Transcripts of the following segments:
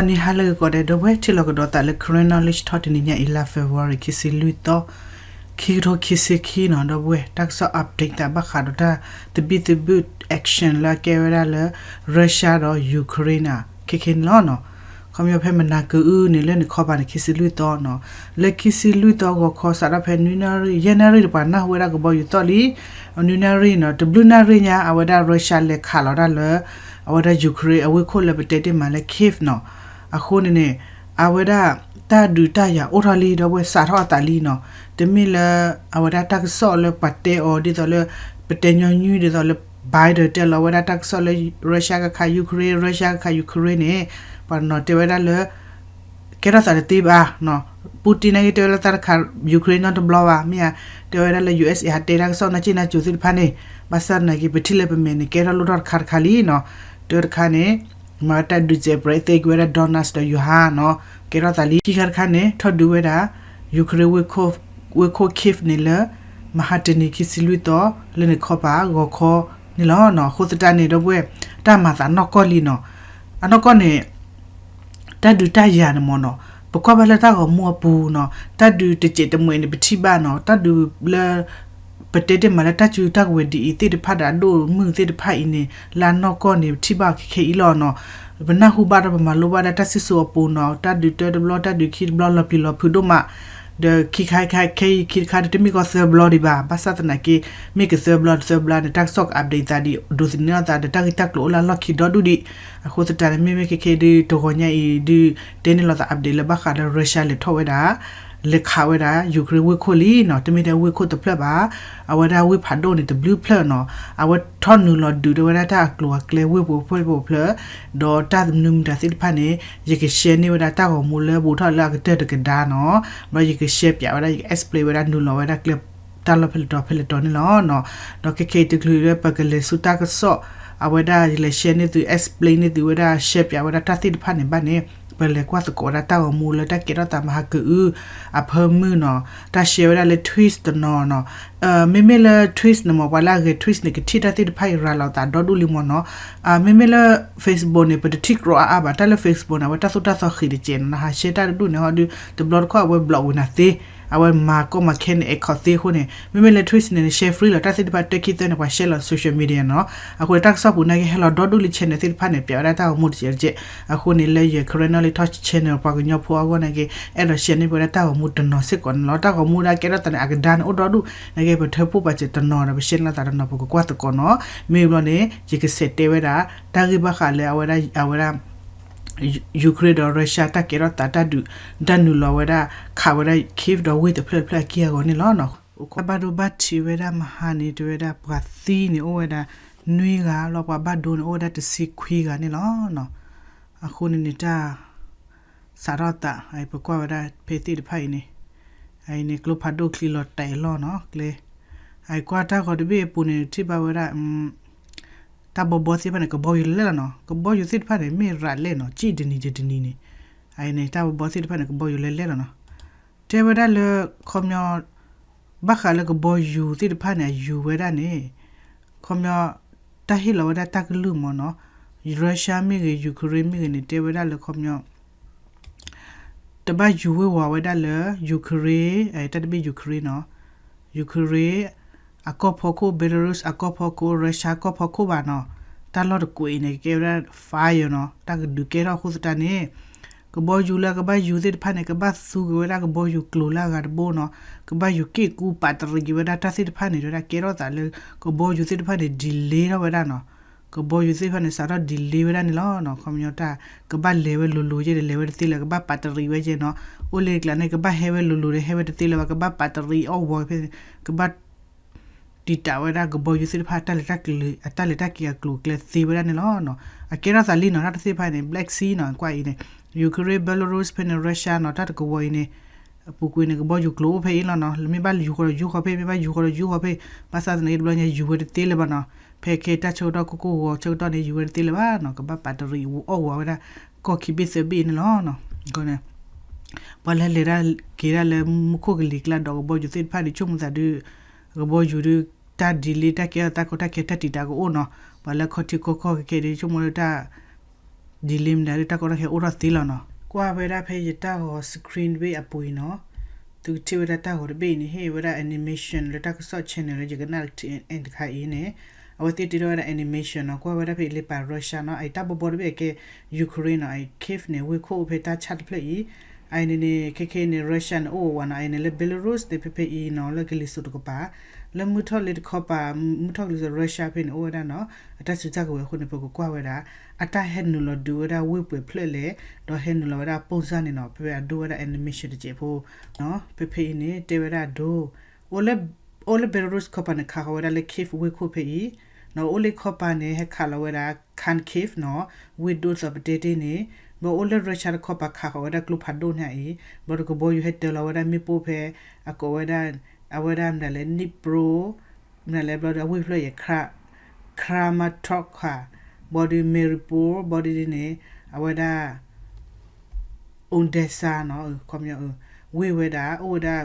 နံၤဟါလၢအဂ့ၤကိးဂၤဒဲး ဒီပုၢ်ဝဲၢ်ထံၣ်လိာ်ကဒီးသးလၢ Karen Knowledge Talk တနံၤညါအံၤ လါ February ခံဆံလွံၢ်သီ, ခံကထိခံဆံခံနီၤ ဒီပုၢ်ဝဲၢ် တၢ်ကစီၣ် update သးဘၣ်ဃးဒီးတၢ် သဘံၣ်သဘုၣ် action လၢအကဲဝဲဒၣ်လၢ Russia ဒီး Ukraine န့ၣ် ခဲခဲန့ၣ်လီၤနီၤ. ခီပညီဖဲမနၤကအုန့ၣ် လၢန့ၣ်ခီပၤန့ၣ် ခံဆံလွံၢ်သီနီၤ, လၢခံဆံလွံၢ်သီဂီၤခီ စးထီၣ်ဖဲနွံနၣ်ရံၣ် ယဲၢ်နၣ်ရံၣ်တပှၤနၢ်ဟူဝဲဒၣ်ကဘီယူၤသီၣ်လံ, နွံနၣ်ရံၣ်နီၤ တဘျုးနၣ်ရံၣ်ညါ အဝဲဒၣ် Russia လဲၤခးလီၤဒၣ်လၢ အဝဲဒၣ် Ukraine အဝ့ၢ်ခိၣ်လၢပတဲတ့ၢ်မးလၢ Kyiv နီၤ. အဃိန့ၣ်န့ၣ် အဝဲဒၣ်တၢ်ဒုးတၢ်ယၤအိၣ်ထီၣ်လံ ဒီပုၢ်ဝဲၢ် စးထီၣ်အသးလံနီၤ. တမ့ၢ်လၢ အဝဲဒၣ်တၢ်ကစီၣ်လၢပှၤတဲအီၤဒ်သိးလၢ ပတဲညီနုၢ်ဒ်သိးလၢ Biden တဲလီၤဝဲဒၣ်တၢ်ကစီၣ်လၢ Russia ကခး Ukraine, Russia ကခး Ukraine န့ၣ် ပှၤတနီၤတဲဝဲဒၣ်လၢ ကဲထီၣ်သးတသ့ဘၣ်နီၤ. Putin န့ၣ်က့တဲဝဲလၢသးတခး Ukraine နီတဘျီဘၣ်, မ့ၢ်ဧါ, တဲဝဲဒၣ်လၢ ယူၢ်အ့းအ့ ဟးတဲတၢ်ကစီၣ်နၢ်စ့ၣ်နၢ်စူၤသ့ၣ်တဖၣ်န့ၣ်, ဘၣ်ဆၣ်သနာ်က့ ပထံၣ်လၢပမဲာ်န့ၣ် ကဲထီၣ်လိၣ်ထီၣ်တခါတခါလံနီၤ. တၢ်တခါန့ၣ် မၤတၢ်ဒုးစဲးပြဲး သ့က့ၤဝဲဒၣ် Donetsk ဒီး Luhansk နီၤ, ကဲထီၣ်သးလံ. ခံခါတခါန့ၣ် ထီၣ်ဒုးဝဲဒၣ် Ukraine ဝ့ၢ်ခိၣ် Kyiv န့ၣ်လၢ မဟါတနံၤခံဆံလွံၢ်သီ လၢန့ၣ်ခီပၤဂီၤခီန့ၣ်လီၤနီၤ. အဃိသတးန့ၣ် ဒီပုၢ်ဝဲၢ် တၢ်မၤသးနီၢ်ကီၢ်လံနီၤ. အနီၢ်ကီၢ်န့ၣ် တၢ်ဒုးတၢ်ယၤန့ၣ်မ့ၢ်နီၤ, ပကွၢ်ဘၣ်လၢတၢ်ဂီၤမူအပူၤနီၤ, တၢ်ဒုးတစဲးတမှဲးန့ၣ် ပထံၣ်ဘၣ်နီၤ, တၢ်ဒုးလၢ ပတဲတ့ၢ်မးလၢတၢ်စုတၢ်ကဝဲၤဒ်အံၤသ့ၣ်တဖၣ်ဒီး အဒိၣ်မုၢ်သ့ၣ်တဖၣ်အံၤန့ၣ် လၢအနီၢ်ကီၢ်န့ၣ် ပထံၣ်ဘၣ်ခဲခဲအံၤလီၤနီၤ. ပနၢ်ဟူဘၣ်ဒီးပမၤလိဘၣ်ဒီးတၢ်စံၣ်စိၤအပူၤနီၤ, တၢ်ဒုးတၢတဘျီ တၢ်ဒုးခံတဘျီ လီၤပျံၤလီၤဖုးဒိၣ်မး ဒီးခံခါခဲအံၤခံတခါဒီး တမ့ၢ်ကီၢ်သၢဘျီဒံးဘၣ်. ဘၣ်ဆၣ်သနာ်က့ မ့ၢ်ကသၢဘျီတသၢဘျီန့ၣ် တၢ်ကစီၣ်က update သးဒ် ဒိးသန့ၤထီၣ်သးဒီးတၢ်ဂ့ၢ်တၢ်ကျိၤအိၣ်လၢအလီၢ်ခံဒီဒူၣ်ဒံး. အဃိသတးန့ၣ် မ့မ့ၢ်ခဲခဲဒုး တဂီၤညါအံၤဒုး တဲန့ၢ်လိာ်သး update လၢဘၣ်ဃးဒီး Russia လဲၤထီၣ်ဝဲဒၣ် လဲၤခးဝဲဒၣ် Ukraine ဝ့ၢ်ခိၣ်လံနီၤ, တမ့ၢ်ထဲဝ့ၢ်ခိၣ်တဖျၢၣ်ဘၣ်, အဝဲဒၣ်ဝ့ၢ်ဖးဒိၣ်န့ၣ် တဘျုးဖျၢၣ်နီၤ. အဝဲထီၣ်နုာ်လီၤဒုးဒီးဝဲဒၣ်တၢ်အကျိၤအကျဲဝ့ၢ်ပူၤဖျၢၣ်ပူၤဖျၢၣ်, ဒီးတၢ်မနုၤမတၤသ့ၣ်တဖၣ်န့ၣ် ယက share န့ၢ်ဝဲဒၣ်တၢ်ဂီၤမူလၢဘူးထီၣ်လၢအကတၢၢ်တကဒါနီၤ. ဘျီယက share ပၠးဝဲဒၣ် ယက explain ဝဲဒၣ်နုာ်လီၤဝဲဒၣ်ကျဲ တၢ်လီၢ်ဖဲလဲၣ်တီၤဖဲလဲၣ်တီၤန့ၣ်လီၤနီၤ. ဒီးခဲခဲအံၤတချုးလၢပကလဲၤဆူတၢ်ကစီၣ် အဝဲဒၣ်ယလဲၤ share န့ၢ်သု explain န့ၢ်သုဝဲဒၣ် share ပၠးဝဲဒၣ်တၢ်သ့ၣ်တဖၣ်န့ၣ်ဘၣ်န့ၣ် ပလဲၤကွၢ်သကိးဝဲဒၣ်တၢ်ဂီၤမူလၢတၢ်ကဲထီၣ်သးမဟါကအု အဖၢမုၢ်နီၤ, တၢ် share ဝဲဒၣ်လၢ Truth တနီၤနီၤ. မ့မ့ၢ်လၢ Truth န့ၣ်မ့ၢ် ပှၤလၢအဂဲၤ Truth န့ၣ် ကထံၣ်တၢ်သ့ၣ်တဖၣ်အံၤရၤလီၤသးဒီဒူၣ်လံမ့ၢ်နီၤ. မ့မ့ၢ်လၢ Facebook န့ၣ် ပတထံၣ်ကြီအါအါဘၣ်, တၢ်လၢ Facebook န့ၣ် အဝဲတၢ်သိၣ်တၢ်သီဃံးတစဲးနီၤ, နဟး share တၢ်တဒူၣ်န့ၣ်ဟီဒုး တဘျီတခီၣ်အဝဲ block ဝံၤနၤသ့, အဝဲမၤကီမၤခဲန့ၣ် အဲၣ်ခီသ့အဃိန့ၣ်, မ့မ့ၢ်လၢ Truth န့ၣ် န share free လီၤ, တၢ်သ့ၣ်တဖၣ်တၢခံသၢန့ၣ် ပှၤ share လီၤ social media နီၤ. အဃိန့ၣ် တၢ်ကစီၣ်ပူၤန့ၣ်က့ ဟဲလီၤဒီဒူၣ်လံ channel သ့ၣ်တဖၣ်န့ၣ် ပၠးဝဲဒၣ်တၢ်ဂီၤမူတစဲးတစဲး, အဃိန့ၣ် လၢယ Karen Knowledge Talk channel ပှၤကညီဖိအဂီၢ်န့ၣ်က့ အဲၣ်ဒိး share န့ၢ်ပဝဲဒၣ်တၢ်ဂီၤမူတနီၤစ့ၢ်ကီးန့ၣ်လီၤ. တၢ်ဂီၤမူဒၣ်ကဲထီၣ်သးန့ၣ် အကဒါန့ၣ်အိၣ်ဒီဒူၣ်န့ၣ်က့ ပထၢဖှိၣ်ပာ်စၢၤတနီၤဒီး ပ share န့ၢ်လိာ်သးတနီၤ ပကကွၢ်သကိးနီၤ. မ့ၢ်ဘျီန့ၣ် ယကဆဲးတဲဝဲဒၣ် တၢ်ဂ့ၢ်ဘၣ်ဃးလၢအဝဲဒၣ် အဝဲဒၣ် Ukraine ဒီး Russia တၢ်ကဲထီၣ်သးတၢ်ဒုး တၢ်နုာ်လီၤဝဲဒၣ် ခးဝဲဒၣ် Kyiv ဒီးဝ့ၢ်တဖျၢၣ်တဖျၢၣ်အက့ၢ်အဂီၤန့ၣ်လီၤ. ဘၣ်ဒိဘၣ်ထံးဝဲဒၣ်မဟါန့ၣ် တဲဝဲဒၣ်ပှၤသံန့ၣ် အိၣ်ဝဲဒၣ် နွံဂၤလီၤ, ပှၤဘၣ်ဒိန့ၣ် အိၣ်ဝဲဒၣ်တဆံခွံဂၤန့ၣ်လီၤ. အဃိန့ၣ်န့ၣ် တၢ် စးထီၣ်သး ပကွၢ်ဝဲဒၣ်ဖဲသ့ၣ်တဖၣ်အံၤန့ၣ်, အအံၤန့ၣ် ကျိဖးဒိၣ်ချံလီၤတဲာ်လီၤနီၤ ကျဲ, အကွၢ်တၢ်ဂီၤတဘ့ၣ်အပူၤန့ၣ် ထံၣ်ဘၣ်ဝဲဒၣ် တၢ်ဘီဘီသ့ၣ်တဖၣ်န့ၣ် ကဘီယူၤလဲၣ်လီၤနီၤ, ကဘီယူၤသ့ၣ်တဖၣ်န့ၣ် မ့ၢ်ရၤလဲၣ်နီၤ, ကံၣ်တနံၤတနံၤန့ၣ်, အအံၤန့ၣ် တၢ်ဘီဘီသ့ၣ်တဖၣ်န့ၣ် ကဘီယူၤလဲၣ်လဲၣ်လီၤနီၤ. တဲဝဲဒၣ်လၢ ခီပညီ ဘၣ်ဃးလၢကဘီယူၤသ့ၣ်တဖၣ်န့ၣ် အယူၤဝဲဒၣ်န့ၣ် ခီပညီ တၢ်ဟ့ၣ်လီၤဝဲဒၣ်တၢ်ကလုၢ်မ့ၢ်နီၤ, Russia မ့ၢ်ဂ့ၤ Ukraine မ့ၢ်ဂ့ၤန့ၣ် တဲဝဲဒၣ်လၢခီပညီ တဘၣ်ယူၤဝ့ၤဝီၤဝဲဒၣ်လၢ Ukraine, တၢ်တဘ့ၣ် Ukraine နီၤ, Ukraine အကီၢ်ဖီခိၣ် Belarus အကီၢ်ဖီခိၣ် Russia ကီၢ်ဖီခိၣ်ဘၣ်နီၤ, တၢ်လီၢ်တကွဲးအံၤန့ၣ် ကကဲဝဲဒၣ် fire နီၤ, တၢ်ကဒုးကဲထီၣ်အဃိသတးန့ၣ် ကဘီယူၤလၢကဘၣ်ယူၤသ့ၣ်တဖၣ်န့ၣ် ကဘၣ်သူက့ၤဝဲဒၣ်ကဘီယူၤကျိၤလၢအဂၤတဘိနီၤ, ကဘၣ်ယူၤက့ၣ်ကူပာ်တရံးက့ၤဝဲဒၣ်တၢ်သ့ၣ်တဖၣ်န့ၣ် တဲဝဲဒၣ်ကဲထီၣ်သးလၢ ကဘီယူၤသ့ၣ်တဖၣ်န့ၣ် delay ထီၣ်ဝဲဒၣ်နီၤ, ကဘီယူၤသ့ၣ်တဖၣ်န့ၣ် စးထီၣ် delay ဝဲဒၣ်န့ၣ်လီၤနီၤ, ခီပညီတၢ် ကဘၣ်လဲၤဝဲလိၤလိၤယဲဒီး လဲၤဝဲတသ့လၢၤ ကဘၣ်ပာ်တရံးဝဲယဲနီၤ, အိၣ်လၢကျါန့ၣ် ကဘၣ်ဟဲဝဲလိၤလိၤဒီး ဟဲဝဲတသ့လၢၤဘၣ် ကဘၣ်ပာ်တရံးအီၣ်ဝီၤဖဲန့ၣ် ကဘၣ် တံာ်တာ်ဝဲဒၣ်ကဘီယူၤသ့ၣ်တဖၣ် တၢ်လဲၤတၢ်က့ၤအကျိၤအကျဲသ့ဝဲဒၣ်န့ၣ်လီၤ. အကဲထီၣ်သးလံနီၤ တၢ်တသ့ၣ်တဖၣ်န့ၣ် Black Sea နီၤ ကွၢ်အံၤန့ၣ် Ukraine Belarus ဖဲန့ၣ် Russia နီၤ တၢ်တကဝီၤအံၤန့ၣ် အပူၤကွံာ်န့ၣ် ကဘီယူၤကျိၤအိၣ်ဖဲအံၤလီၤနီၤ, မ့ၢ်ဘၣ်ယူၤဃီဒီးယူၤဃီဖဲ မ့ၢ်ဘၣ်ယူၤဃီဒီးယူၤဃီဖဲ, ဘၣ်ဆၣ်သနာ်က့တဘျီညါ ယူၤဝဲတသ့လၢၤဘၣ်နီၤ, ဖဲခဲတၢ်ဆၢကတီၢ်ကိၢ်ကိၢ်ဂီၤဂီၤဆၢကတီၢ်န့ၣ် ယူၤဝဲတသ့လၢၤဘၣ်နီၤ, ကဘၣ်ပာ်တရံးအီၣ်ဝီၤဝဲဒၣ် ကီၢ်ခံဘ့ၣ်သၢဘ့ၣ်အံၤန့ၣ်လီၤ. ပှၤလၢလဲၤတၢ်က့ၤတၢ်လၢမူခိၣ်ကလံၤကျါဒီးကဘီယူၤသ့ၣ်တဖၣ်ဒီး ဆိကမိၣ်သးဒုး ကဘီယူၤဒုး တၢ် delay တၢ်ကဲထီၣ်သးခိၣ် တၢ်ကဲတၢ်တံာ်တာ်ကအိၣ်နီၤ, ပှၤလၢခီထံခီကီၢ်ခဲခဲဒီး ဆိကမိၣ်လၢတၢ် ဒ်လဲၣ်မနုၤလၢတၢ်ကီတၢ်ခဲအိၣ်ထီၣ်သ့လီၤနီၤ. ကွၢ်ဝဲဒၣ်ဖဲယတၢ်ဂီၤ screen တဘ့ၣ်အပူၤအံၤနီၤ, သုကထံၣ်ဝဲဒၣ်တၢ်ဂီၤတဘ့ၣ်အံၤန့ၣ် ဟ့ၣ်ဝဲဒၣ် animation လၢတၢ်ကစီၣ် channel လၢယကနၣ်တခါအံၤန့ၣ်, အဝဲသ့ၣ်တ့ထီၣ်ဝဲဒၣ် animation နီၤ, ကွၢ်ဝဲဒၣ်ဖဲအံၤလၢပာ် Russia နီၤ, အအံၤတၢ်ဘီဘီတဘ့ၣ်အကဲ Ukraine နီၤ, အအံၤ Kyiv န့ၣ် ဝ့ၢ်ခိၣ်ဖဲတၢ်ဆၣ်တဖျၢၣ်အံၤ, အအံၤန့ၣ်န့ၣ် ခဲခဲအံၤန့ၣ် Russia န့ၣ် အိၣ်ဝးနီၤ, အအံၤန့ၣ်လၢ Belarus န့ၣ် ဖဲဖဲအံၤနီၤ, လၢကလံၤစိးတကပၤ, လၢမုၢ်ထီၣ်လ့ၤတခီပၤ, မုၢ်ထီၣ်ကလံၤစိး Russia ဖဲန့ၣ် အိၣ်ဝဲဒၣ်နီၤ, အတၢ်စုတၢ်ကဝဲၤအဃိန့ၣ် ပကကွၢ်ဝဲဒၣ် အတၢ်ဟဲနုာ်လီၤဒုးဝဲဒၣ်ဝ့ၢ်ပှဲၤဖျၢၣ်လဲၣ်, ဒီးဟဲနုာ်လီၤဝဲဒၣ်ပိၢ်စၢ်န့ၣ်နီၤ, ဖဲဖဲအဒိဝဲဒၣ် animation တစဲးဖိ, ဖဲဖဲအံၤန့ၣ် တဲဝဲဒၣ်အဒိ, အိၣ်လၢ အိၣ်လၢ Belarus ခီပၤန့ၣ် ခးဃီၤဝဲဒၣ်လၢ Kyiv ဝ့ၢ်ခိၣ်ဖဲအံၤ, ဒီးအိၣ်လၢခီပၤန့ၣ် ဟဲခးလီၤဝဲဒၣ် Kharkiv နီၤ, ဝ့ၢ်ဒိၣ်သီးပတဲတ့ၢ်န့ၣ်, ဒီးအိၣ်လၢ Russia တခီပၤ ခးဃီၤဝဲဒၣ်ကျိဖးဒိၣ်န့ၣ်အံၤ, ဘျီဒီးကဘီယူၤဟဲတၢၤလီၤဝဲဒၣ်မ့ၣ်ပိၢ်ဖဲ, အကိးဝဲဒၣ်, အဝဲဒၣ်မနုၤလဲၣ် Dnipro, မနုၤလဲၣ် ဘျီဒီးအဝ့ၢ်ဖျၢၣ်အံၤ Kramatorsk ဘျီဒီး Mariupol ဘျီဒီးန့ၣ်, အဝဲဒၣ် Odesa နီၤ, ခီပညီ, ဝ့ၢ်ဝဲဒၣ် အိၣ်ဝဲဒၣ်,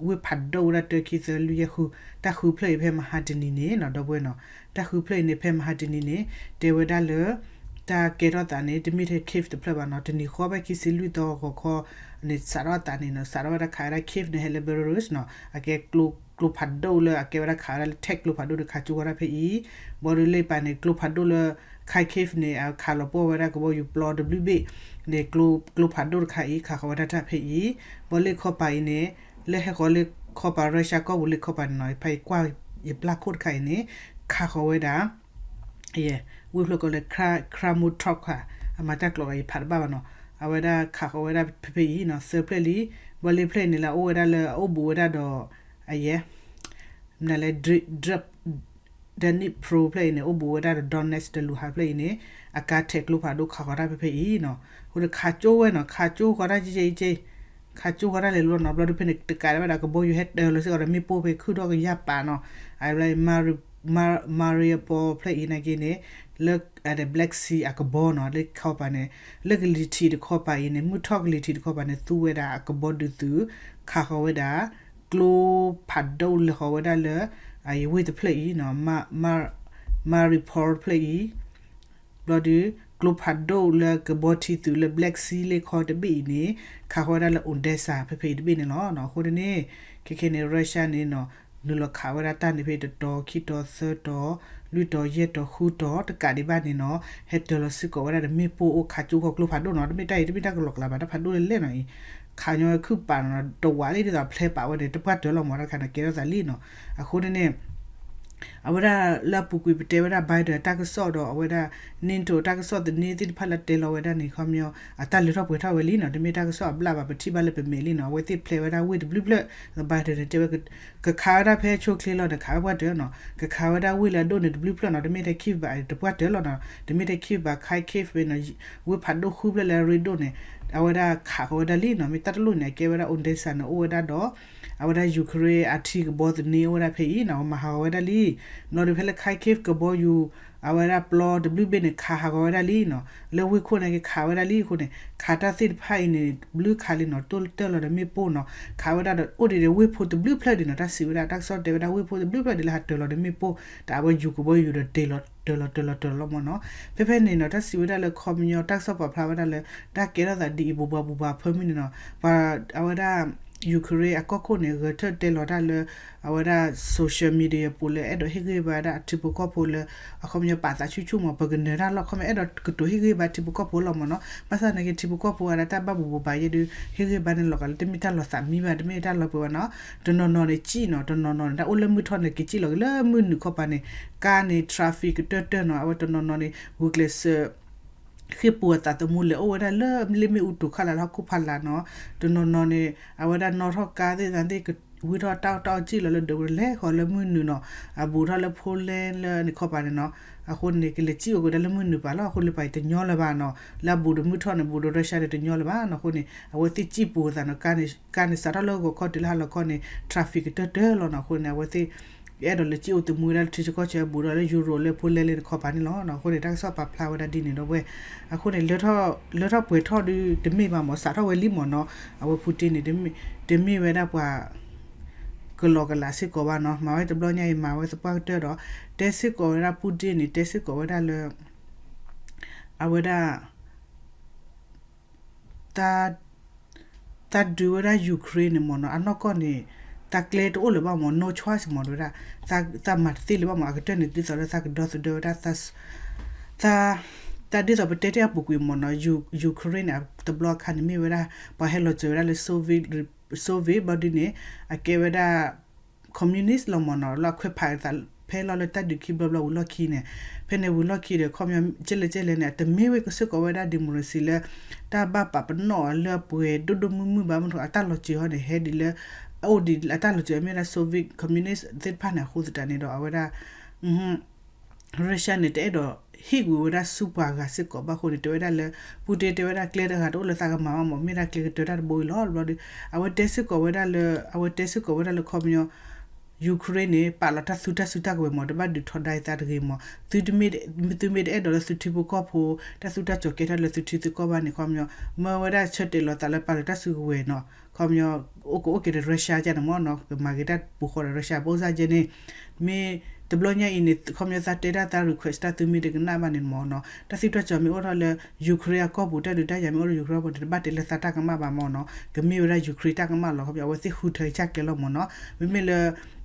ဝ့ၢ်ဖးဒိၣ်ဝဲဒၣ်တၢခံသၢလွံၢ်ယဲၢ်ဃု, တၢ်ဃုဖျၢၣ်အံၤဖဲမဟါတနံၤန့ၣ်နီၤ, ဒီပုၢ်ဝဲၢ်နီၤ, တၢ်ဃုဖျၢၣ်အံၤန့ၣ် ဖဲမဟါတနံၤန့ၣ်, တဲဝဲဒၣ်လၢ တၢ်ကဲထီၣ်သးန့ၣ် တမ့ၢ်ထဲ Kyiv တဖျၢၣ်ဘၣ်နီၤ, တနံၤဃီဖဲခံဆံလွံၢ်သီဂီၤခီန့ၣ် စးထီၣ်သးန့ၣ်နီၤ, စးထီၣ်ဝဲဒၣ်ခးဝဲဒၣ် Kyiv န့ၣ် ဟဲလၢ Belarus နီၤ, အကဲကျိဖးဒိၣ်လၢအကဲဝဲဒၣ်ခးဝဲဒၣ်လၢ tank ကျိဖးဒိၣ်ဒီးခးကၠိဝဲဒၣ်ဖဲအံၤ, ဘျီဒီးလၢပာ်န့ၣ် ကျိဖးဒိၣ်လၢ Kharkiv န့ၣ် အခးလီၤပှီၢ်ဝဲဒၣ်ကဘီယူၤပျီတဘျုးဘ့ၣ်န့ၣ်, ကျိဖးဒိၣ်တခါအံၤ ခးဃီၤဝဲဒၣ်တၢ်ဖဲအံၤ, ဘျီလၢခီပၤအံၤန့ၣ်, လၢဟဲဃီၤလၢခီပၤ Russia ကီၢ်ပူၤလၢခီပၤန့ၣ်နီၤ, ဖဲအံၤကွၢ်ယပျၢ်ခိၣ်တခါအံၤန့ၣ်, ခးဃီၤဝဲဒၣ် ဝ့ၢ်ဖျၢၣ်ကိးလၢ Kramatorsk ဧါ, အမၤတၢ်ကျိးဂၤယဖးတဘၣ်ဘၣ်နီၤ, အဝဲဒၣ်ခးဃီၤဝဲဒၣ်ဖဲဖဲအံၤနီၤ, သၢဖျၢၣ်လံ, ဘျီလၢဖျၢၣ်အံၤန့ၣ်လၢအအိၣ်ဝဲဒၣ်လၢအအိၣ်ဘူးဝဲဒၣ်ဒီး, အယဲ, မနုၤလဲၣ် Dnipro ဖျၢၣ်အံၤန့ၣ် အိၣ်ဘူးဝဲဒၣ်ဒီး Donetsk ဒီး Luhansk ဖျၢၣ်အံၤန့ၣ်, အကါထဲးကျိဖးဒိၣ်ခးဃီၤတၢ်ဖဲဖဲအံၤနီၤ, အဃိန့ၣ်ခးကၠိဝဲနီၤ, ခးကၠိဃီၤတၢ်ကဲကဲကဲ ခးကၠိဃီၤတၢ်လဲၤလိၤနီၤ, ဘျီဒီးဖဲန့ၣ်တကးဒံးဘၣ်ဒီး ကဘီယူၤဟဲတၢၤလီၤစ့ၢ်ကီးဒီးမ့ၣ်ပိၢ်ဖဲခုၣ်ထီၣ်ကယၢ်ပာ်နီၤ, အဝဲ Mariupol ဖျၢၣ်အံၤနာ်က့န့ၣ်, လၢ Black Sea အကဘီနီၤ, လၢခီပၤန့ၣ်, လၢကလံၤထံးတခီပၤအံၤန့ၣ်, မုၢ်ထီၣ်ကလံၤထံးတခီပၤန့ၣ် သူဝဲဒၣ်အကဘီဒုးသုး, ခးဃီၤဝဲဒၣ် ကျိဖးဒိၣ်လဲၤဃီၤဝဲဒၣ်လၢ အဝ့ၢ်တဖျၢၣ်အံၤနီၤ, Mariupol ဖျၢၣ်အံၤ ဘျီဒီး ကျိဖးဒိၣ်လၢကဘီထံသုးလၢ Black Sea လ့ၣ်ခီတဘ့ၣ်အံၤန့ၣ်, ခးဃီၤဝဲဒၣ်လၢ Odesa ဖဲဖဲအံၤတဘ့ၣ်န့ၣ်လီၤ. အဃိန့ၣ် ခဲခဲန့ၣ် Russia န့ၣ်နီၤ, နုာ်လီၤခးဝဲဒၣ်တၢ်န့ၣ်ဖဲတတီၤ ခံတီၤ သၢတီၤ လွံၢ်တီၤ ယဲၢ်တီၤ ဃုတီၤ တကးဒံးဘၣ်န့ၣ်နီၤ, ဟဲတၢၤလီၤစ့ၢ်ကီးဝဲဒၣ်ဒီးမ့ၣ်ပိၢ်အိၣ်ခးကၠိဃီၤကျိဖးဒိၣ်နီၤ, တမ့ၢ်တၢ်အံၤ တမ့ၢ်တၢ်ကလီၤကလးဘၣ် တၢ်ဖးဒိၣ်လဲၣ်လဲၣ်နီၤအံၤ, ခးညီဝဲခုၣ်ပာ်နီၤ, တဝးလံဒ်သိးဖျဲးပာ်ဝဲန့ၣ် တပှၢ်တၢၢ်လီၤမး တၢ်တခါန့ၣ် ကဲထီၣ်သးလံနီၤ. အဃိန့ၣ်န့ၣ် အဝဲဒၣ်လၢအပူၤကွံာ်ပတဲဝဲဒၣ် Biden တၢ်ကစီၣ်ဒီးအဝဲဒၣ် NATO တၢ်ကစီၣ်သန့သ့ၣ်တဖၣ်လၢတဲလီၤဝဲဒၣ်န့ၣ် ခီပညီ အတၢ်လဲၤထီၣ်ပှဲၤထီၣ်ဝဲလံနီၤ, တမ့ၢ်တၢ်ကစီၣ်အဘျၣ်ဘၣ် ပထံၣ်ဘၣ်လၢပမဲာ်လံနီၤ, အဝဲသ့ၣ်ဖျဲးဝဲဒၣ်ဝ့ၢ်တဘျုးဖျၢၣ်, Biden န့ၣ် တဲဝဲ ကခးဝဲဒၣ်ဖဲဆိချ့လီၤန့ၣ် ခးဝဲပှၢ်တၢၢ်နီၤ, ကခးဝဲဒၣ်ဝ့ၢ်လၢအဒိၣ်န့ၣ်တဘျုးဖျၢၣ်နီၤ, တမ့ၢ်ထဲ Kyiv ဘၣ် တပှၢ်တၢၢ်လီၤနီၤ, တမ့ၢ်ထဲ Kyiv ဘၣ် Kharkiv ဖဲနီၤ, ဝ့ၢ်ဖးဒိၣ်ဃုဖျၢၣ်လၢအရ့ဒိၣ်န့ၣ် အဝဲဒၣ်ခးဃီၤဝဲဒၣ်လံနီၤ, မ့ၢ်တၢ်တလိၣ်န့ၣ် အကဲဝဲဒၣ် Odesa န့ၣ် အိၣ်ဝဲဒၣ်ဒီး အဝဲဒၣ် Ukraine အထံကဘီသန့အိၣ်ဝဲဒၣ်ဖဲအံၤနီၤ, မၤဟးဂီၤဝဲဒၣ်လံ, ဘျီဒီးဖဲလၢ Kharkiv ကဘီယူၤ အဝဲဒၣ်ပျီတဘျုးဘ့ၣ်န့ၣ် ခးဟးဂီၤဝဲဒၣ်လံနီၤ, လၢဝ့ၢ်ခိၣ်န့ၣ်က့ၤခးဝဲဒၣ်လံအဃိန့ၣ် ခးတၢ်သ့ၣ်တဖၣ်အံၤန့ၣ် ဘျုးခးလံနီၤ, တိၢ်တၢၢ်လီၤဒီးမ့ၣ်ပိၢ်နီၤ, ခးဝဲဒၣ်ဒီးအိၣ်ဒံးဒီးဝ့ၢ်ဖိတဘျုးဖျၢၣ်ဒံးနီၤ, တၢ်စံးဝဲဒၣ် တၢ်ကစီၣ်တဲဝဲဒၣ်ဝ့ၢ်ဖိတဘျုးဖျၢၣ်ဒံးလၢဟးတၢၤလီၤဒီးမ့ၣ်ပိၢ်, တၢ်အဝဲယူၤကဘီယူၤဒီးတၢၤလီၤတၢၤလီၤတၢၤလီၤလီၤမးနီၤ, ဖဲဖဲန့ၣ်နီၤ တၢ်စံးဝဲဒၣ်လၢခီပညီ တၢ်ကစီၣ်ပာ်ဖျါဝဲဒၣ်လၢ တၢ်ကဲထီၣ်သးဒ်အံၤဘိးဘၣ်ဘိးဘၣ်ဖၢမုၢ်န့ၣ်နီၤ, ပှၤအဝဲဒၣ် Ukraine အကီၢ်ခိၣ်န့ၣ် ဂဲၤထၢၣ်တဲလီၤတၢ်လၢ အဝဲဒၣ် social media ပူၤလၢအဲၣ်ဒိးဟ့ၣ်ဂံၢ်ဘါဒၣ်အထံဖိကီၢ်ဖိလၢ အခီပညီပာ်သးဆူၣ်ဆူၣ်မး ပကနၢၤတၢ်လီၢ် ခီမ့ၢ်အဲၣ်ဒိးကတိၤဟ့ၣ်ဂံၢ်ဘါထံဖိကီၢ်ဖိလီၤမးနီၤ, ဘၣ်ဆၣ်သနာ်က့ထံဖိကီၢ်ဖိအတၢ်ဘၣ်ဘိးဘိးဘၣ်ယဲဒုး ဟ့ၣ်ဂံၢ်ဘါန့ၣ်လီၤကးလၢတမ့ၢ်တၢ်လီၤသးမံဘၣ် တမ့ၢ်တၢ်လီၤပှဲၤဘၣ်နီၤ, တနီၤနီၤန့ၣ်ကံၣ်နီၤ, တနီၤနီၤန့ၣ် တၢ်အိၣ်လၢမုၢ်ထီၣ်န့ၣ် ကစံၣ်လီၤက့ၤလၢမုၢ်နုာ်ခီပၤန့ၣ် ကါန့ၣ် traffic ကတၢၢ်တၢၢ်နီၤ, အဝဲတနီၤနီၤန့ၣ် ဂုာ်ကျဲးစၢး ဃ့ၢ်ပူၤအသးသမူလဲၤအိၣ်ဝဲဒၣ်လၢလ့ၣ်မ့ၣ်အူတုၤခီၣ်လာ်လၢဟီၣ်ခိၣ်ဖီလာ်နီၤ, တနီၤနီၤန့ၣ် အဝဲဒၣ်နီၣ်ထီၣ်ကါသ့ၣ်သ့ၣ် ဝံထီၣ်တၢ်အီၣ်တၢ်အီကံၣ်လီၤလၢဒၢးဝဲလဲၤဃီၤလၢမုၢ်နုာ်နီၤ, အဘူးထီၣ်လၢဖိလဲလၢန့ၣ်ခီပၤန့ၣ်နီၤ, အဃိန့ၣ် ကလဲၤကံၣ်အိၣ်က့ၤဒၣ်လၢမုၢ်နုာ်ပၤလီၤ, အဃိလၢပၤအံၤတညီလၢၤဘၣ်နီၤ, လၢအဘူးဒီးမုၢ်ထီၣ်န့ၣ် ဘူးဒီး Russia ဒီးတညီလၢၤဘၣ်နီၤ, အဃိန့ၣ် အဝဲသ့ၣ်ကံၣ်ပူၤအသးနီၤ, ကါန့ၣ် ကါန့ၣ်စးထီၣ်လၢဂီၤခီတုၤလၢဟါလီၤခီန့ၣ် traffic ကတၢၢ်တၢၢ်လီၤနီၤ, အဃိန့ၣ် အဝဲသ့ၣ် အဲၣ်ဒိးလဲၤကံၣ်အိၣ်သမူဝဲဒၣ်လၢထံဆၢကီၢ်ဆၢအဘူးဒီးလၢယူရိၤလၢဖိလဲလၢန့ၣ်ခီပၤန့ၣ်လီၤ, အဃိန့ၣ် တၢ်ကစီၣ်ပာ်ဖျါဝဲဒၣ်ဒ်န့ၣ်ဒီးဝဲ, အဃိန့ၣ် လၢထီၣ်ပှဲၤထီၣ်ဒုးတမ့ၢ်ဘၣ်မး စးထီၣ်ဝဲလံမးနီၤ, အဝဲ Putin န့ၣ် တမ့ၢ်ဝဲဒၣ်ပှၤ ကလီကလးစ့ၢ်ကီးဘၣ်နီၤ, မၤဝဲတဘျီညါအံၤ မၤဝဲသပှၢ်ကတၢၢ်ဒီး တဲစ့ၢ်ကီးဝဲဒၣ် Putin န့ၣ် တဲစ့ၢ်ကီးဝဲဒၣ်လၢ အဝဲဒၣ် တၢ် တၢ်ဒုးဝဲဒၣ် Ukraine န့ၣ်မ့ၢ်နီၤ အနီၢ်ကီၢ်န့ၣ် တၢ်ကျဲတအိၣ်လၢၤဘၣ်မ့ၢ် no choice မ့ၢ်ဝဲဒၣ် တၢ်မၤတသ့လၢၤဘၣ်မ့ၢ် အကတၢၢ်န့ၣ် ဒ်သိးလၢတၢ်ကဒီသဒၢဝဲဒၣ် တၢ် တၢ်ဒ်သိးပတဲတ့ၢ်အပူၤကွံာ်မ့ၢ်နီၤ Ukraine န့ၣ် တဘျီအခါန့ၣ်မ့ၢ်ဝဲဒၣ် ပှၤဟဲလီၤစၢၤဝဲဒၣ်လၢ Soviet Soviet ဘျီဒုန့ၣ် အကဲဝဲဒၣ် communist လီၤမ့ၢ်နီၤ လၢအခွဲးဖးအသး ဖဲလီၤလၢတၢ်ဒုးခံဘျီဘျီဝံၤလီၢ်ခံန့ၣ် ဖဲန့ၣ်ဝံၤလီၢ်ခံဒီး ခီပညီ ကဲလဲၣ်ကဲလဲၣ်န့ၣ် တမ့ၢ်ဝဲကစ့ၢ်ကီးဝဲဒၣ် democracy လၢ တၢ်ဘၣ်ပာ်ပနီၣ်အီၤလၢအပှဲၤဒိၣ်ဒိၣ်မုၢ်မုၢ်ဘၣ်မ့ၢ်နီၤ အတၢ်လီၤစၢၤဟီန့ၣ် ဟဲဒ်လၢ အအိၣ်ဒ်အတၢ်လီၤစၢၤမ့ၢ်ဝဲဒၣ် Soviet communist သ့ၣ်တဖၣ်န့ၣ် အဃိသတးန့ၣ်ဒီး အဝဲဒၣ် Russia န့ၣ် တအဲၣ်ဒိးဟ့ၣ်ကွံာ်ဝဲဒၣ်ဆူပှၤဂၤစ့ၢ်ကီးဘၣ်အဃိန့ၣ် တဲဝဲဒၣ်လၢ Putin တဲဝဲဒၣ်ကျဲတဂၤတအိၣ်လၢသးကမၤဘၣ်မ့ၢ် မ့ၢ်ဒၣ်ကျဲကတၢၢ်တၢ်တဘိအံၤလီၤ. ဘျီဒီး အဝဲတဲစ့ၢ်ကီးဝဲဒၣ်လၢ အဝဲတဲစ့ၢ်ကီးဝဲဒၣ်လၢခီပညီ Ukraine န့ၣ် ပာ်လီၤတၢ်သူတၢ်စုတၢ်ကဝဲၤမ့ၢ် တဘၣ်ဒုးထီဒါသးတဂ့ၤမ့ၢ် သုမ့ၢ် သုမ့ၢ်တအဲၣ်ဒိးလၢသုထံဖိကီၢ်ဖိ တၢ်သူတၢ်ကဝဲၤကဲထီၣ်လၢသုထံသုကီၢ်ဘၣ်န့ၣ် ခီပညီ မၢဝဲဒၣ်ဆၢတဲာ်လီၤသးလၢပာ်လီၤတၢ်စုကဝဲၤနီၤ ခီပညီ အိၣ်ကအိၣ်က့ၤဒီး Russia ကန့ၣ်မ့ၢ်နီၤ ကမၤက့ၤတၢ်ပူၤဃီဒီး Russia ဘၣ်ဆၣ်ကဲန့ၣ် မ့ၢ်တဘျီညါအံၤန့ၣ် ခီပညီသးတဲဒၣ်သး request တၢ်သုမ့ၢ်တကနၣ်ဘၣ်န့ၣ်မ့ၢ်နီၤ တၢ်သံတၢ်ကၠီၤမ့ၢ်အိၣ်ထီၣ်လၢ Ukraine အကီၢ်ပူၤ တၢ်ဒုးတၢ်ယၤမ့ၢ်အိၣ်လၢ Ukraine အကီၢ်ပူၤန့ၣ် တဘၣ်တဲလၢသးတၢ်ကမၣ်ဘၣ်မ့ၢ်နီၤ ကမ့ၢ်ဝဲဒၣ် Ukraine တၢ်ကမၣ်လီၤ ခီပညီ အဝဲသ့ၣ်ဟူထၢအံၤဆၢကျဲလီၤမ့ၢ်နီၤ မ့မ့ၢ်လၢ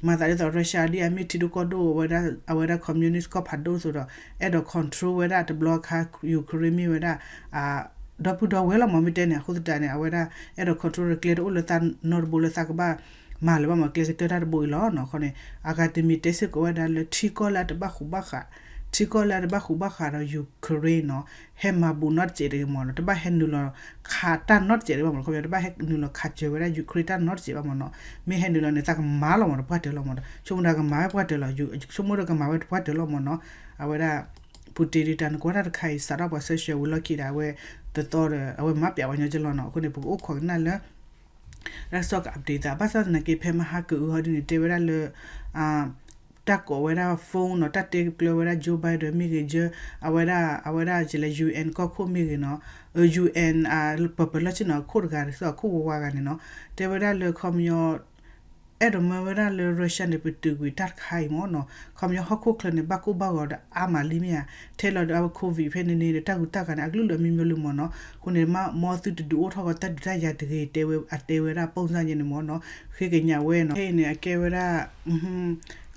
မၤသးဒ်သိး Russia ဒ်အမ့ၢ်ထံဒိၣ်ကီၢ်ဒိၣ်ဝဲဒၣ် အဝဲဒၣ် communist ကီၢ်ဖးဒိၣ်အသိးဒီး အဲၣ်ဒိး control ဝဲဒၣ်တဘျီအခါ Ukraine မ့ၢ်ဝဲဒၣ် ဒီပုၢ်ဒီဝဲၢ်လီၤမ့ၢ်မ့ၢ်တဲန့ၣ် အဃိသတးန့ၣ် အဝဲဒၣ် အဲၣ်ဒိး control ကျဲတအိၣ်လၢသးနီတဘိလၢသးကဘၣ်မၤလၢၤဘၣ်မ့ၢ် ကျဲကတၢၢ်တၢ်တဘိအံၤလီၤနီၤ အဃိန့ၣ် အဂၤတမံၤတဲစ့ၢ်ကီးဝဲဒၣ်လၢထံကီၢ်လၢအတဘၣ်ဃူးဘၣ်ဃး ထံကီၢ်လၢအတဘၣ်ဃူးဘၣ်ဃးဒီး Ukraine နီၤ ဟဲမၤဘူးနီတစဲးတဂ့ၤမ့ၢ်နီၤ တဘၣ်ဟဲနုာ်လီၤခးတၢ်နီတစဲးတဂ့ၤဘၣ်မ့ၢ်နီၤ ခီပညီ တဘၣ်ဟဲနုာ်လီၤခးစၢၤဝဲဒၣ် Ukraine တၢ်နီတစဲးဘၣ်မ့ၢ်နီၤ မ့ၢ်ဟဲနုာ်လီၤန့ၣ် သးကမၤလီၤမ့ၢ်နီၤ ပှၢ်တၢၢ်လီၤမ့ၢ်နီၤ ဆိကမိၣ်ဒီးကမၤဝဲပှၢ်တၢၢ်လီၤ ဆိကမိၣ်ဒီးကမၤဝဲပှၢ်တၢၢ်လီၤမ့ၢ်နီၤ အဝဲဒၣ် Putin ဒုးတၢ်နကွၢ်တၢ်တခါအံၤ စးထီၣ်ပှၤ sanction ဝံၤလီၢ်ခံဒီး အဝဲတသီဒီး အဝဲမၤပျးဝဲညီကလီၤနီၤ အဃိန့ၣ် ပကအိၣ်ခိးကနၣ်လၢ တၢ်ကစီၣ်က update သး ဘၣ်ဆၣ်သနာ်က့ ဖဲမဟါကအုဟီဒ်န့ၣ် တဲဝဲဒၣ်လၢ တၢ်ကိးဝဲဒၣ် phone နီၤ တၢ်တဲကျၢဝဲဒၣ် Joe Biden မ့ၢ်ဂ့ၤ အဝဲဒၣ် အဝဲဒၣ်ကလဲၣ် UN ကီၢ်ခိၣ်မ့ၢ်ဂ့ၤနီၤ UN ပၢၤပၢၤလီၢ်ဆ့ၣ်နီၤ ခိၣ်တဂၤ ခိၣ်ဝါဝါဂၤန့ၣ်နီၤ တဲဝဲဒၣ်လၢခီပညီ အဲၣ်ဒိးမၢဝဲဒၣ်လၢ Russia န့ၣ် ပတုာ်ကွံာ်တၢ်တခါအံၤမ့ၢ်နီၤ ခီပညီဟီၣ်ခိၣ်ချၢန့ၣ် ဘၣ်ကိၢ်ဘၣ်ဂီၤဒီးအါမးလံမ့ၢ်ဧါ ထဲလီၤဒီးအဝဲ COVID ဖဲန့ၣ်န့ၣ်ဒီး တၢ်ဂုၤတၢ်ဂၤန့ၣ် အကလုာ်လုာ်အမံၤမံၤလံမ့ၢ်နီၤ အဃိန့ၣ် မ်သုတဒုးအိၣ်ထီၣ်ဃီတၢ်ဒုးတၢ်ယၤတဂ့ၤ တဲဝဲ အတဲဝဲဒၣ် ပုံစံ ယဲန့ၣ်မ့ၢ်နီၤ ဃ့ကညးဝဲနီၤ ဖဲအံၤန့ၣ် အကဲဝဲဒၣ်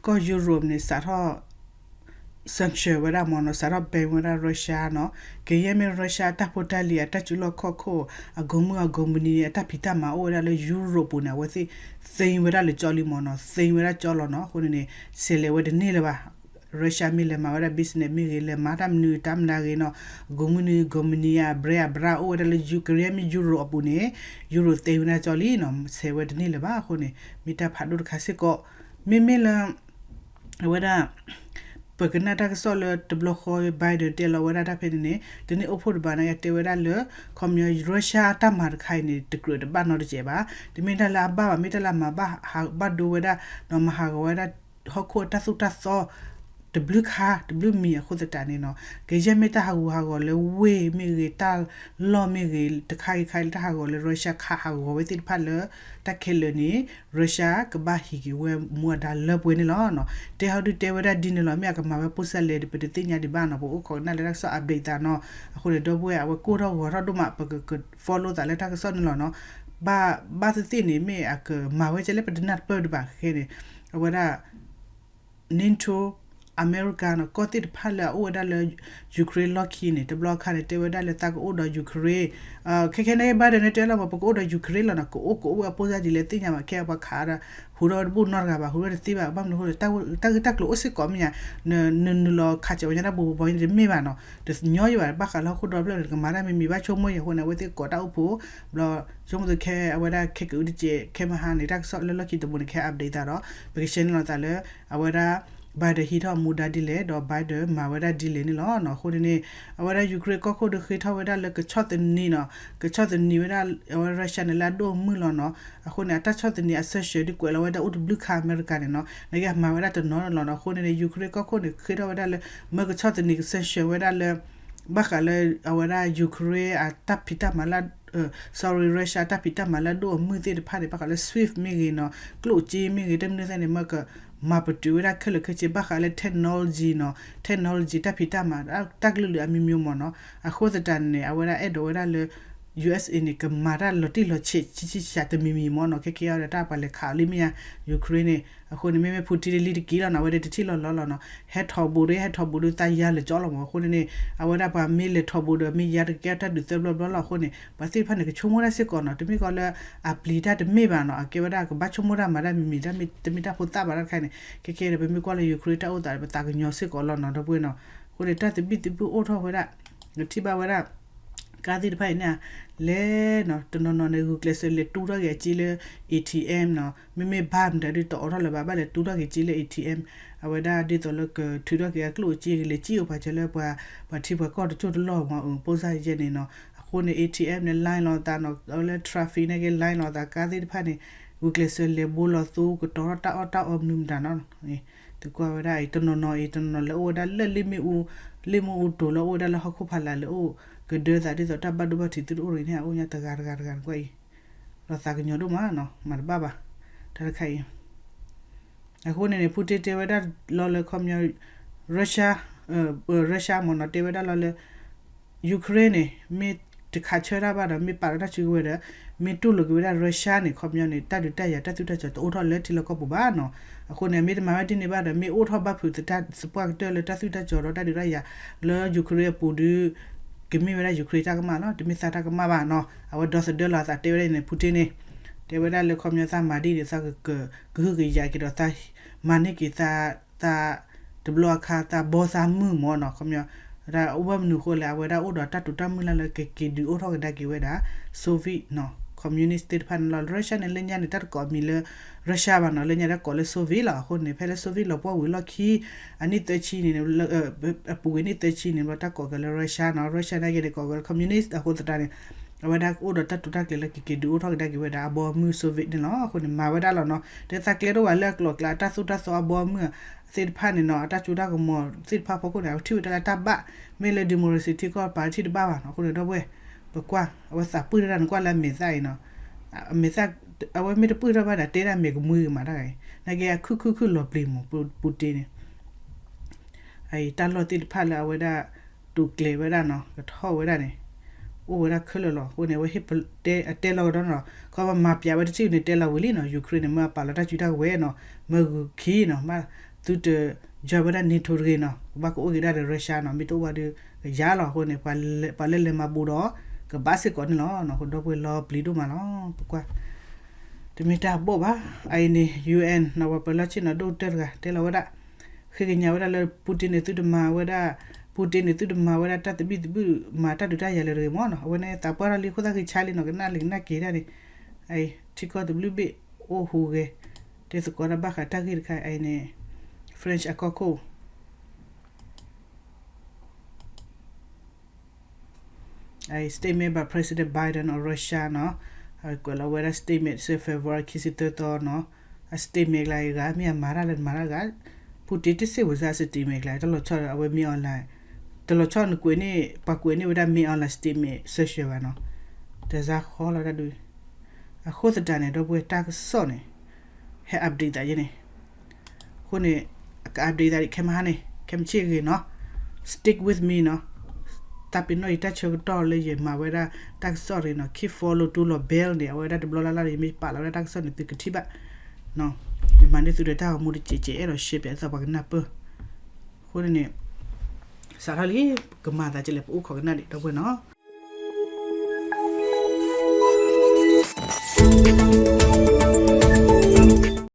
ကီၢ်ယူရိးန့ၣ် စးထီၣ် sanction ဝဲဒၣ်မ့ၢ်နီၤ စးထီၣ် ban ဝဲဒၣ် Russia နီၤ ကယဲၢ်မ့ၢ် Russia အတၢ်ဖိတၢ်လံၤ အတၢ်စုလီၢ်ခီၣ်ခိၣ် အကိးမုၢ်အကိးမုၢ်နံၤ အတၢ်ဖံးတၢ်မၤအိၣ်ဝဲဒၣ်လၢယူရိးပူၤန့ၣ် အဝဲသ့ၣ် သိမ်းဝဲဒၣ်လၢကၠီလံမ့ၢ်နီၤ သိမ်းဝဲဒၣ်ကၠီလီၤနီၤ အဃိန့ၣ်န့ၣ် ဆဲးလဲၤဝဲတန့ၢ်လၢၤဘၣ် Russia မ့ၢ်လဲၤမၤဝဲဒၣ် business မ့ၢ်ဂ့ၤ လဲၤမၤတၢ်မနုၤတၢ်မနုၤဂ့ၤနီၤ အကိးမုၢ်နံၤကိးမုၢ်နံၤ အ brand အ brand အိၣ်ဝဲဒၣ်လၢ ယူ ကယဲၢ်မ့ၢ်ယူရိးအပူၤန့ၣ် ယူရိးသိမ်းဝဲဒၣ်ကၠီလံနီၤ ဆဲးဝဲတန့ၢ်လၢၤဘၣ်အဃိန့ၣ် မ့ၢ်တၢ်ဖးဒိၣ်တခါစ့ၢ်ကီး မ့မ့ၢ်လၢ အဝဲဒၣ် ပကနၣ်တၢ်ကစီၣ်လၢတဘျီဃီ Biden တဲလီၤဝဲဒၣ်တၢ်ဖဲန့ၣ်န့ၣ် တန့ၢ်အိၣ်ဖှိၣ်တဘၣ်န့ၣ် တဲဝဲဒၣ်လၢ ခီပညီ Russia တၢ်မၤတခါအံၤန့ၣ် တကြၢးတဘၣ်နီတစဲးဘၣ် တမ့ၢ်တၢ်လၢအဘၣ်ဘၣ် မ့ၢ်တၢ်လၢအမၤဘၣ် ဘၣ်ဒိဝဲဒၣ် ဒီးမၤဟးဂီၤဝဲဒၣ် ဟီၣ်ခိၣ်အတၢ်သိၣ်တၢ်သီ တဘျုးခါ တဘျုးမံၤအဃိသတးန့ၣ်နီၤ ကယဲၢ်မ့ၢ်တၢ်ဟးဂူာ်ဟးဂီၤလၢဝ့ၢ်မ့ၢ်ဂ့ၤ တၢ်လီၢ်မ့ၢ်ဂ့ၤ တခါဂ့ၤခါဂ့ၤလၢတၢ်ဟးဂီၤလၢ Russia ခးဟးဂီၤဝဲသ့ၣ်တဖၣ်လၢ တၢ်ခဲလၢာ်န့ၣ် Russia ကဘၣ်ဟံးက့ၤဝဲမူအဒါလၢပှဲၤန့ၣ်လီၤ. တဲဟီဒုတဲဝဲဒၣ်ဒ်န့ၣ်လီၤ. မ့ၢ်အကမၤဝဲ ပုံစံ လဲၣ် ပတသ့ၣ်ညါဒံးဘၣ်နီၤ. ပအိၣ်ခိးကနၣ်လၢတၢ်ကစီၣ် update သးနီၤ. အဃိန့ၣ် ဒီပုၢ်ဝဲၢ် အဝဲကိၢ်ထီၣ်ဂီၤထီၣ်ဒိၣ်မး ပက follow သးလၢတၢ်ကစီၣ်န့ၣ်လီၤနီၤ. ဘၣ် ဘၣ်သ့ၣ်သ့ၣ်န့ၣ် မ့ၢ်အကမၤဝဲကဲလၢပတနၢ်တပၢၢ်ဒံးဘၣ်ခဲန့ၣ် အဝဲဒၣ် NATO အမဲရကၤနီၤ ကီၢ်သ့ၣ်တဖၣ်လၢအအိၣ်ဝဲဒၣ်လၢ Ukraine လီၢ်ခံန့ၣ် တဘျီခါန့ၣ် တဲဝဲဒၣ်လၢသးကအိၣ်ဒီး Ukraine ခဲခဲန့ၣ် Biden န့ၣ် တဲလီၤမး ပကအိၣ်ဒီး Ukraine လီၤနီၤ. ကအိၣ်ကအိၣ်ဝဲအ ပုံစံ ဒ်လဲၣ်သ့ၣ်ညါဘၣ် ခဲအပှၤခးဒီး ဟူးထီၣ်ဝဲတဘူၣ်နီတဂၤဘၣ် ဟူးထီၣ်တသ့ဘၣ် ဘၣ်မနုၤအဃိလဲၣ် တၢ်ဂ့ၢ်တၢ်ကျိၤအိၣ်စ့ၢ်ကီးမ့ၢ်ညါ နနုာ်လီၤခးစၢၤဝဲညါတၢ်ဘူးဘူးဘီန့ၣ်တမ့ၢ်ဘၣ်နီၤ. တညီယဘၣ် ဘၣ်ဃးလၢဟီၣ်ခိၣ်ဒီဖျၢၣ်န့ၣ် ကမၤတၢ်မံၤမံၤဘၣ် ဆိကမိၣ်ယဲၢ်အဃိန့ၣ် အဝဲသ့ၣ်ကိးတၢ်အိၣ်ဖှိၣ် ဘျီ ဆိကမိၣ်သုခဲအဝဲဒၣ်ခဲကအုတကဲး ခဲမဟါန့ၣ် တၢ်ကစီၣ်လၢလီၢ်ခံတဘိန့ၣ် ခဲ update သးဒီး ပက share န့ၢ်လီၤသးလၢ အဝဲဒၣ် Biden ဟံးထီၣ်မူဒါဒ်လဲၣ် ဒီး Biden မၤဝဲဒၣ်ဒ်လဲၣ်န့ၣ်လီၤ. အဃိန့ၣ်န့ၣ် အဝဲဒၣ် Ukraine ကီၢ်ခိၣ်ဒီးဃ့ထီၣ်ဝဲဒၣ်လၢကဆီၣ်သနံးနီၤ ကဆီၣ်သနံးဝဲဒၣ် အဝဲ Russia န့ၣ်လၢအဒိၣ်အမုၢ်လီၤနီၤ. အဃိန့ၣ် အတၢ်ဆီၣ်သနံးအ sanction ဒ်ကွဲးလီၤဝဲဒၣ်အိၣ်တဘျုးခါအမဲရကၤန့ၣ်နီၤ နကမၤဝဲဒၣ်တနီၤန့ၣ်လီၤနီၤ. အဃိန့ၣ်န့ၣ် Ukraine ကီၢ်ခိၣ်န့ၣ် ဃ့ထီၣ်ဝဲဒၣ်လၢ မၢကဆီၣ်သနံးက sanction ဝဲဒၣ်လၢ ဘၣ်ဃးလၢအဝဲဒၣ် Ukraine အတၢ်ဖံးတၢ်မၤလၢ sorry Russia တၢ်ဖံးတၢ်မၤလၢအဒိၣ်အမုၢ်သ့ၣ်တဖၣ်န့ၣ် ဘၣ်ဃးလၢ SWIFT မ့ၢ်ဂ့ၤနီၤ ကျိၣ်စ့မ့ၢ်ဂ့ၤ တမနုၤသ့ၣ်န့ၣ် မၢကမၤပတုာ်ဝဲဒၣ်ခဲလၢာ်ခဲဆ့ ဘၣ်ဃးလၢ technology နီၤ technology တၢ်ဖံးတၢ်မၤ တၢ်ကလုာ်လုာ်အမံၤမံၤမ့ၢ်နီၤ. အဃိသတးန့ၣ် အဝဲဒၣ်အဲၣ်ဒိးဝဲဒၣ်လၢ U S A န့ၣ် ကမၤတၢ်လီၤတံၢ်လီၤဆဲးဆံးဆံးဆးတမံၤမံၤမ့ၢ်နီၤ, ခဲကဲအံၤဒီးတၢ်ပှၤလဲၤခးအီၤလံမ့ၢ်ဧါ, Ukraine န့ၣ်, အဃိန့ၣ် မ့မ့ၢ် Putin န့ၣ်လံတက့ၢ်လီၤနီၤ, အဝဲဒၣ်တထံၣ်လီၤလီၤလီၤနီၤ, ဟဲထီၣ်ဘူးဒီး ဟဲထီၣ်ဘူးဒီးသးယါလၢာ်ကၠီလီၤမ့ၢ်, အဃိန့ၣ်န့ၣ် အဝဲဒၣ်ပှၤမ့ၢ်လဲၤထီၣ်ဘူးဒီး မ့ၢ်ယါတကဲတၢ်ဒုးသၢဘျီဘျီလီၤ, အဃိန့ၣ် ပှၤသ့ၣ်တဖၣ်န့ၣ် ကဆိကမိၣ်တၢ်စ့ၢ်ကီးနီၤ, တမ့ၢ်ကီးလၢ အပျံၤတၢ်တမ့ၢ်ဘၣ်နီၤ, အကဲဝဲဒၣ်ကဘၣ်ဆိကမိၣ်တၢ်မၤတၢ်မံၤမံၤ တမ့ၢ်တၢ်ဖိသၣ်ဘၣ်တၢ်တခါန့ၣ်, ခဲကဲဒီး ပမ့ၢ်ကွၢ်လၢ Ukraine တၢ်အိၣ်သးဒီး ပသးကညီၤစ့ၢ်ကီးလီၤနီၤ ဒီပုၢ်ဝဲၢ်နီၤ, အဃိန့ၣ် တၢ်သဘံၣ်သဘုၣ်အိၣ်ထီၣ်ဝဲဒၣ်, နထံၣ်ဘၣ်ဝဲဒၣ် ကါသ့ၣ်တဖၣ်အံၤန့ၣ်, လဲၤနီၤ, တနီၤနီၤန့ၣ် ဂုာ်ကျဲးစၢးလဲၤတူၢ်ထီၣ်က့ၤအစ့လၢ A T M နီၤ, မ့မ့ၢ်ဘၣ်မတၤဒုးတအိးထီၣ်လၢၤဘၣ်, ဘၣ်လဲၤတူၢ်ထီၣ်က့ၤစ့လၢ A T M, အဝဲဒၣ်ဒ်သိးလၢကထုးထီၣ်က့ၤအကျိၣ်အစ့ ကလဲၤစံၣ်အိၣ်ပှၤစၢၤလၢပှၤ, ပှၤထံပှၤကီၢ်တစိၢ်တလီၢ်မ့ၢ် အုၣ် ပိၢ်စၢ်ယဲန့ၣ်နီၤ, အဃိန့ၣ် A T M န့ၣ် line လီၤသးနီၤ, အဝဲလၢ traffic န့ၣ်က့ line လီၤသး, ကါသ့ၣ်တဖၣ်န့ၣ် ဂုာ်ကျဲးစၢးလဲၤဘိလီၤသိ ကတီၤထီၣ်တၢ်အီၣ်တၢ်အီမနုၤမတၤနီၤ, သုကွၢ်ဝဲဒၣ်အံၤ တနီၤနီၤအံၤ တနီၤနီၤလၢအိၣ်ဝဲဒၣ်လၢလ့ၣ်မ့ၣ်အူ, လ့ၣ်မ့ၣ်အူတိၤလၢအိၣ်ဝဲဒၣ်လၢဟီၣ်ခိၣ်ဖးလၢ်လၢအိၣ်, ကဒၢသးဒ်သိးတၢ်ဘၣ်ဒိဘၣ်ထံးသုတအိၣ်ရ့န့ၣ် အအိၣ်ညါတဂၤတဂၤတဂၤနကွၢ်အံၤ, ဒီးသးကညီၤဒိၣ်မးနီၤ, မၤတဘၣ်ဘၣ်, တၢ်တခါအံၤ, အဃိန့ၣ်န့ၣ် Putin တဲဝဲဒၣ်လီၤလၢခီပညီ Russia, Russia မ့ၢ်နီၤ တဲဝဲဒၣ်လီၤလၢ Ukraine န့ၣ် မ့ၢ်တခးဆၢတၢ်ဘၣ်ဒီး မ့ၢ်ပာ်လီၤတၢ်စုကဝဲၤဒီး မ့ၢ်တူၢ်လိာ်က့ၤဝဲဒၣ် Russia န့ၣ် ခီပညီန့ၣ် တၢ်ဒုးတၢ်ယၤ တၢ်သူၣ်တၢ်ကၠီၤတအိၣ်ထီၣ်လၢထံလီၢ်ကီၢ်ပူၤဘၣ်နီၤ, အဃိန့ၣ် မ့ၢ်တမၤဝဲဒ်န့ၣ်ဘၣ်ဒီး မ့ၢ်အိၣ်ထီၣ်ဘၣ်ဖုးသပှၢ်ကတၢၢ်လၢတၢ်သူၣ်တၢ်ကၠီၤဒီးတၢ်ဒုးတၢ်ယၤ လၢ Ukraine အပူၤဒီး ကမ့ၢ်ဝဲဒၣ် Ukraine တၢ်ကမၣ်လီၤ, တမ့ၢ်သးတၢ်ကမၣ်ဘၣ်နီၤ, အဝဲဒီသဒၢလီၤသးတဲဝဲဒၣ်န့ၣ် Putin န့ၣ်, တဲဝဲဒၣ်လၢခီပညီသးမၤဒ်န့ၣ် သးကကဟုကယာ်က့ၤဒီးသး မၤန့ၢ်က့ၤသး သး တဘျီအခါ သးဘီသးမုၢ်မ့ၢ်နီၤ, ခီပညီ ဒ်အိၣ်ဘၣ်မနုၤအဃိလဲၣ် အဝဲဒၣ်အိၣ်ဒီးတၢ်တိာ်တၢ်မုၢ်လၢ်လၢကက့ၤဒုးအိၣ်ထီၣ်ကဒါက့ၤဝဲဒၣ် Soviet နီၤ communist သ့ၣ်တဖၣ်န့ၣ်လီၤ, Russia န့ၣ် လၢညါန့ၣ် တၢ်တကိးအမံၤလၢ Russia ဘၣ်နီၤ, လၢညါတၢ်ကိးလၢ Soviet လီၤ, အဃိန့ၣ် ဖဲလၢ Soviet လီၤပှီၢ်ဝံၤလီၢ်ခံ အနံၣ်သၢဆံန့ၣ် အပူၤကွံာ်နံၣ်သၢဆံန့ၣ် ဘျီတၢ်ကိးက့ၤလၢ Russia နီၤ, Russia န့ၣ်က့န့ၣ် ကိးက့ၤလၢ communist အဃိသတးန့ၣ် အဝဲဒၣ်အိၣ်ဒီးတၢ်တိာ်တၢ်ကျဲၤလၢကက့ၤဒုးအိၣ်ထီၣ်ကဒါက့ၤဝဲဒၣ် အဘီအမုၢ် Soviet န့ၣ်လီၤ, အဃိန့ၣ် မၤဝဲဒၣ်လီၤနီၤ, တဲသးကျဲတအိၣ်ဘၣ်လၢအကျိၤအကျဲ အတၢ်သိၣ်တၢ်သီအဘီအမုၢ် သ့ၣ်တဖၣ်န့ၣ်နီၤ, အတၢ်ကၠူတၢ်ကမီၤသ့ၣ်တဖၣ်ဖီခိၣ်န့ၣ် အထံၣ်ဝဲဒၣ်လၢတၢ်ဘၣ်, မ့ၢ်လၢ democracy ထံကီၢ်ပာ်ထံၣ်တဘၣ်ဘၣ်နီၤ, အဃိန့ၣ်ဒီပုၢ်ဝဲၢ် ပကွၢ် အဝဲသးပှၢ်တၢ်နကွၢ်လၢအမဲာ်သၣ်အံၤနီၤ, အမဲာ်သၣ် အဝဲမ့ၢ်တပှၢ်ထီၣ်ဘၣ်ဒီး တဲဒၣ်မဲာ်ကမှံကမၤတၢ်ဂၤအံၤ, နာ်က့အခုၣ်ခုၣ်ခုၣ်လီၤပျံၤမး Putin န့ၣ် အတၢ်လီၢ်သ့ၣ်တဖၣ်လၢအဝဲဒၣ် တိာ်ကျဲၤဝဲဒၣ်နီၤ ကထီၣ်ဝဲဒၣ်န့ၣ် အိၣ်ဝဲဒၣ်ခဲလၢာ်လီၤ, အဃိန့ၣ် အဝဲဟ့ၣ်တဲ အတဲလီၤကဒီးနီၤ, ခီမၤပျးဝဲတထံၣ်န့ၣ် တဲလီၤဝံၤလံနီၤ, Ukraine န့ၣ် မ့ၢ်အပာ်လီၤတၢ်စုတၢ်ကဝဲၤနီၤ, မ့ၢ်ဂုာ်ခံနီၤ, မ့ၢ်သုတ join ဝဲဒၣ် NATO တဂ့ၤနီၤ, ကဘၣ်ကအိၣ်က့ၤဒၣ်ဒီး Russia နီၤ, မ့ၢ်တအိၣ်ဘၣ်ဒီး ကယၤလီၤ, အဃိန့ၣ် ပှၤလၢလဲၤမၤဘူးဒီး ကဘၣ်စ့ၢ်ကီးန့ၣ်လီၤ, အဃိဒီပုၢ်ဝဲၢ်လီၤပျံၤဒိၣ်မးလီၤ, ပကွၢ် တမ့ၢ်တၢ်ဘီၣ်ဘၣ်, အအံၤန့ၣ် UN နီၤ ပှၤပၢၤလီၢ်ဆ့ၣ်နီၤ ဒိၣ်ကတၢၢ်တဂၤ တဲလီၤဝဲဒၣ် ဃ့ကညးဝဲဒၣ်လၢ Putin န့ၣ် သုတမၤဝဲဒၣ်, Putin န့ၣ် သုတမၤဝဲဒၣ်တၢ်သဘံၣ်သဘုၣ် မၤတၢ်ဒုးတၢ်ယၤလၢၤတဂ့ၤမ့ၢ်နီၤ, အဝဲန့ၣ်သးပှၢ်ထီၣ်လံအဃိသတးက့ၤဆါလံနီၤ, ကနၣ်လံကနၣ်က့ၤဒၣ်န့ၣ်, အအံၤ ထံကီၢ်တဘျုးဘ့ၣ် အိၣ်ဟူးဂဲၤ တဲသကိးတၢ်ဘၣ်ဃးတၢ်ဂ့ၢ်တခါအံၤန့ၣ်, French အကီၢ်ခိၣ် အ statement by President Biden of Russia နီၤ, အကွဲးလီၤဝဲဒၣ် statement ဆၢ February ခံဆံသၢသီနီၤ, အ statement ကျါအံၤဂၤ မ့ၢ်အမၤတၢ်လၢမၤတၢ်ဂၤ, Putin တစ့ၣ်ဝဲစါ statement ကျါ တလီၤဆီဒီးအဝဲ မ့ၢ် online, တလီၤဆီနကွဲးန့ၣ် ပှၤကွဲးန့ၢ်ဝဲဒၣ် မ့ၢ် online statement ဆၢဆၢဘၣ်နီၤ, တစါဃီလီၤတၢ်ဒုး, အဃိသတးန့ၣ် ဒီပုၢ်ဝဲၢ်တၢ်ကစီၣ်န့ၣ် ဟဲ update သးယဲန့ၣ် အဃိန့ၣ် အက update သးဒံးခဲမဟါန့ၣ် ခဲမုၢ်ဆ့ၣ်ဂ့ၤနီၤ, stick with me နီၤ, တၢ်ပ့ၤနီၣ်ယတၢ်ဆၢကတီၢ်လၢယမၤဝဲဒၣ်တၢ်ကစီၣ်ရ့နီၤ, keep follow တူၢ်လိာ် bell န့ၣ် အဝဲဒၣ်တဘျီလၢ်လၢ်ဒီး ယမ့ၢ်ပာ်လီၤဝဲဒၣ်တၢ်ကစီၣ်န့ၣ် သုကထံၣ်ဘၣ်, ယမၤန့ၢ်သုဒီးတၢ်ဂီၤမူတစဲးစဲး အဲၣ်ဒိး share ပၠးသးပှၤကနၢ်ပၢၢ်, အဃိန့ၣ်န့ၣ် စးထီၣ်လံ ကမၤသးကလဲၣ် ပအိၣ်ခိးကနၣ်ဒံး ဒီပုၢ်ဝဲၢ်နီၤ.